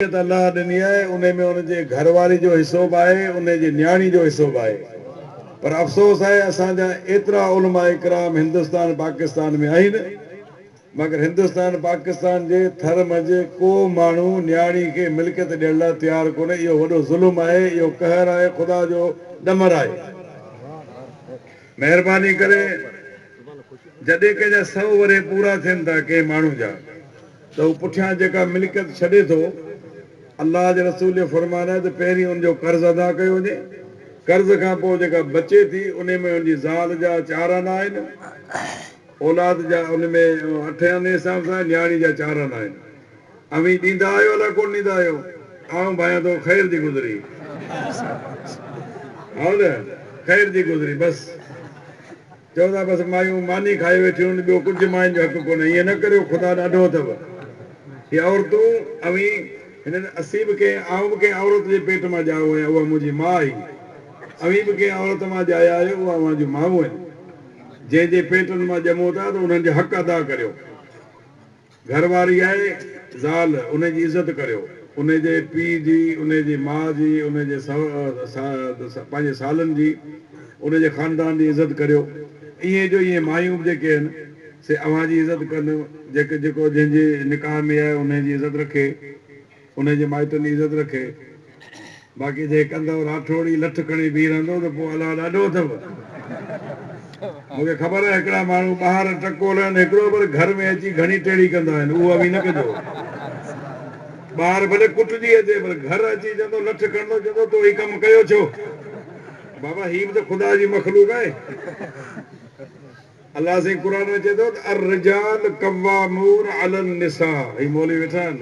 ملڪيت الله ڏني آهي انهي ۾ ان جي گهر واري جو حصو به آهي انهي جي نياڻي جو حصو به آهي پر افسوس آهي اسان جا ايترا علماء ڪرام هندستان پاڪستان ۾ آهن مگر هندستان پاڪستان جي ٿر منجهه ڪو ماڻهو نياڻي کي ملڪيت ڏيڻ لاء تيار ڪونهي اهو وڏو ظلم آهي اهو قهر آهي خدا جو ڏمر آهي مهرباني ڪري جڏهن ڪنهن جا سئو ورهيه پورا ٿين ٿا ڪنهن ماڻهو جا ته هو پٺيان جيڪا ملڪيت ڇڏي ٿو، الله جي رسول جو فرمان آهي ته پهرين ان جو قرض ادا ڪيو وڃي، قرض کان پوء جيڪا بچي ٿي انهي ۾ ان جي زال جا چار آنا آهن، اولاد جا ان ۾ اٺ آني حساب سان نياڻي جا چار آنا آهن. اوهين ڏيندا آهيو الاء ڪونه ڏيندا آهيو؟ آئون ڀانيان ٿو خير جي گذري. هائو نه خير جي گذري بس. چئو ٿا بس مايون ماني کائي ويٺيون آهن ٻيو ڪجهه ماين جو حق ڪونهي ائين نه ڪريو خدا ڏاڍو اٿو هي عورتون اوهين هنن اسين به ڪنهن آئون به ڪنهن عورت جي پيٽ مان ڄائو آهيان اها منهنجي ماء هئي اوهين به ڪنهن عورت مان ڄايا آهيو اها اوهان جون مائون آهن جنهن جي پيٽن مان ڄمو ٿا ته انهن جو حق ادا ڪريو. گهر واري آهي زال ان جي عزت ڪريو، ان جي پيء جي، ان جي ماء جي، ان جي پنهنجي سالن جي، ان جي خاندان جي عزت ڪريو، ائين جو اهي مايون به جيڪي آهن سي اوهان جي عزت ڪن، جيڪي جيڪو جنهن جي نڪاح ۾ آهي انهي جي عزت رکي. انهيء جي مائٽن جي عزت رکي، باقي جي ڪندؤ راٺوڙي لٺ کڻي بيهي رهندو ته پوء الله ڏاڍو اٿو. مون کي خبر آهي هڪڙا ماڻهو ٻاهر ٽڪو لهن هڪڙو پر گهر ۾ اچي گهڻي ٽيڙي ڪندا آهن، اهو اوهين نه ڪجو. ٻاهر ڀلي ڪٽجي اچي پر گهر اچي چوندو لٺ کڻندو چوندو تو هي ڪم ڪيو ڇو؟ بابا هي به ته خدا جي مخلوق آهي. الله سائين قرآن ۾ چئي ٿو ته الرجال قوامون علی النساء هي مولوي ويٺا آهن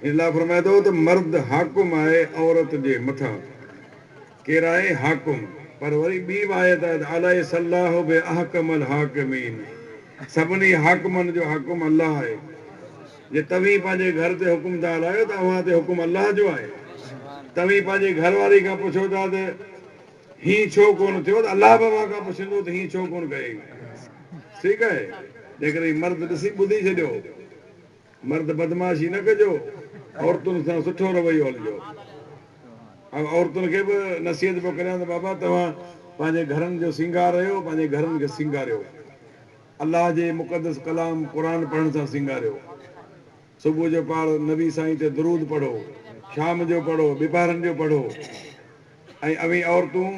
ان لاء فرمائي ٿو ته مرد حاڪم آهي عورت جي مٿان ڪير آهي حاڪم پر وري ٻي به آيت آهي ته اليس الله باحڪم الحاڪمين سڀني حاڪمن جو حاڪم الله آهي جي توهين پنهنجي گهر تي حڪم ٿا هلايو ته اوهان تي حڪم الله جو آهي توهين پنهنجي گهر واري کان پڇو ٿا ته هيئن ڇو ڪونه ٿيو ته الله به اوهان کان پڇندو ته هيئن ڇو ڪونه ڪيئي. ٺيڪ آهي جيڪڏهن مرد ڏسي ٻڌي ڇڏيو. مرد بدمعاشي نه ڪجو عورتن سان سٺو رويو هلجو. آئون عورتن کي به نصيحت پيو ڪريان ته بابا توهان پنهنجي گهرن جو سينگار آهيو پنهنجي گهرن کي سينگاريو. الله جي مقدس ڪلام قرآن پڙهڻ سان سينگاريو. صبح جو پاڻ نبي سائين تي درود پڙهو، شام جو پڙهو، ٻپهرن جو پڙهو. ۽ اوهين عورتون،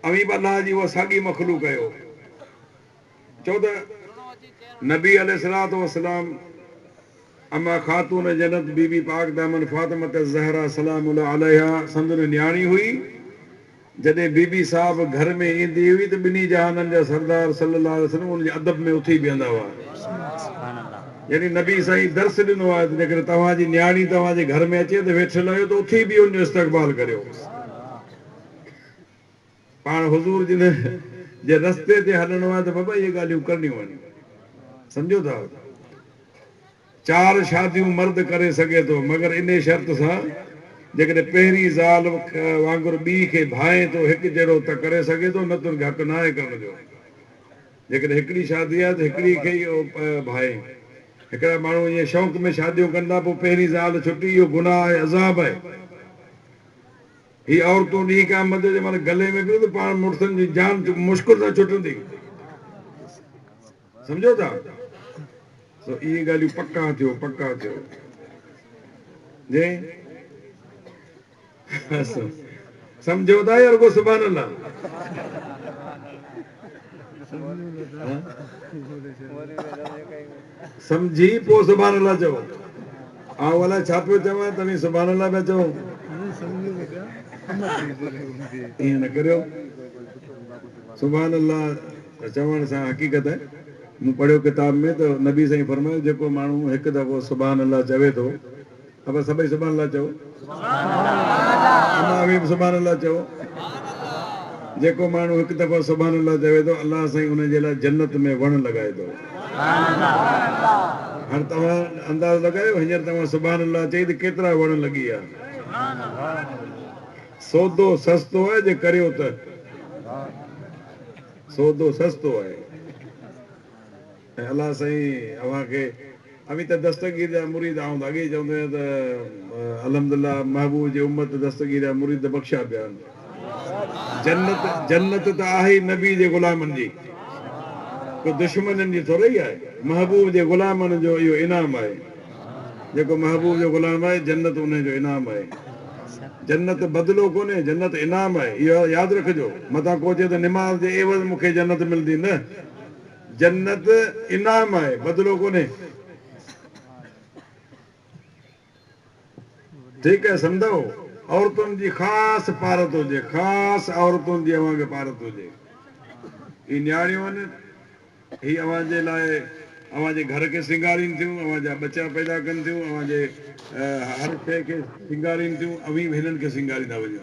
اوهين به الله جي اها ساڳي مخلوق آهيو. ڇو ته نبي عليه الصلوة والسلام اما خاتون جنت بي بي پاڪ دامن فاطمة الزهراء سلام الله عليها سندن نياڻي هئي. جڏهن بي بي صاحب گهر ۾ ايندي هئي ته ٻنهي جهانن جا سردار صلي الله عليه وسلم ان جي ادب ۾ اٿي بيهندا هئا. يعني نبي سائين درس ڏنو آهي ته جيڪڏهن توهان جي نياڻي توهان جي گهر ۾ اچي ته ويٺل آهيو ته اٿي بيهي ان جو استقبال ڪريو. پاڻ حضور جن جي رستي تي هلڻو آهي ته بابا اهي ڳالهيون ڪرڻيون آهن. سمجهو ٿا؟ چار شاديون مرد ڪري سگهي ٿو مگر انهي شرط سان جيڪڏهن پهرين زال وانگر ٻي کي ڀانئي ٿو هڪ جهڙو ته ڪري سگهي ٿو نه ته ان کي حق ناهي ڪرڻ جو. جيڪڏهن هڪڙي شادي آهي ته هڪڙي کي ئي ڀانئي. هڪڙا ماڻهو ائين شوق ۾ شاديون ڪن ٿا پوء پهرين زال ڇٽي اهو گناهه آهي عذاب آهي. هي عورتون ڏينهن قيامت جو جنهن مهل گلي ۾ پيون ته پاڻ مڙسن جي جان مشڪل سان ڇٽندي. سمجهو ٿا؟ سو اهي ڳالهيون پڪا ٿيو پڪا ٿيو. جي سمجهو ٿا يا رڳو سبحان الله؟ سمجهي پوء سبحان الله چئو. آئون الائي ڇا پيو چوان توهين سبحان الله پيا چئو. ائين نه ڪريو. سبحان الله چوڻ سان حقيقت آهي. مون پڙهيو ڪتاب ۾ ته نبي سائين فرمايو جيڪو ماڻهو هڪ دفعو سبحان الله چوي ٿو ابا سڀئي سبحان الله چئو. اما اوهين به سبحان الله چئو. جيڪو ماڻهو هڪ دفعو سبحان الله چوي ٿو الله سائين ان جي لاء جنت ۾ وڻ لڳائي ٿو. هاڻ توهان اندازو لڳايو هينئر توهان سبحان الله چئي ته ڪيترا وڻ لڳي ويا. سودو سستو آهي جي ڪريو ته سودو سستو آهي. ۽ الله سائين اوهان کي اوهين ته دستگير جا مريد آهيون ته اڳي ئي چوندو آهيان ته الحمدلله محبوب جي امت دستگير جا مريد بخشيا پيا آهن. جنت جنت ته آهي ئي نبي جي غلامن جي، ڪو دشمنن جي ٿورئي آهي. محبوب جي غلامن جو اهو انعام آهي. جيڪو محبوب جو غلام آهي جنت انهي جو انعام آهي. جنت بدلو ڪونهي، جنت انعام آهي. اهو ياد رکجو، متان ڪو چئي ته نماز جي عيوض مون کي جنت ملندي، نه. جنت انعام آهي، بدلو ڪونهي. ٺيڪ آهي سمجهو، عورتن جي خاص پارت هجي، خاص عورتن جي اوهان کي پارت هجي. هي نياڻيون آهن، هي اوهان جي لاء اوهان جي گهر کي سينگارين ٿيون، اوهان جا ٻچا پيدا ڪن ٿيون، اوهان جي هر شيء کي سينگارين ٿيون، اوهين به هنن کي سينگاريندا وڃو.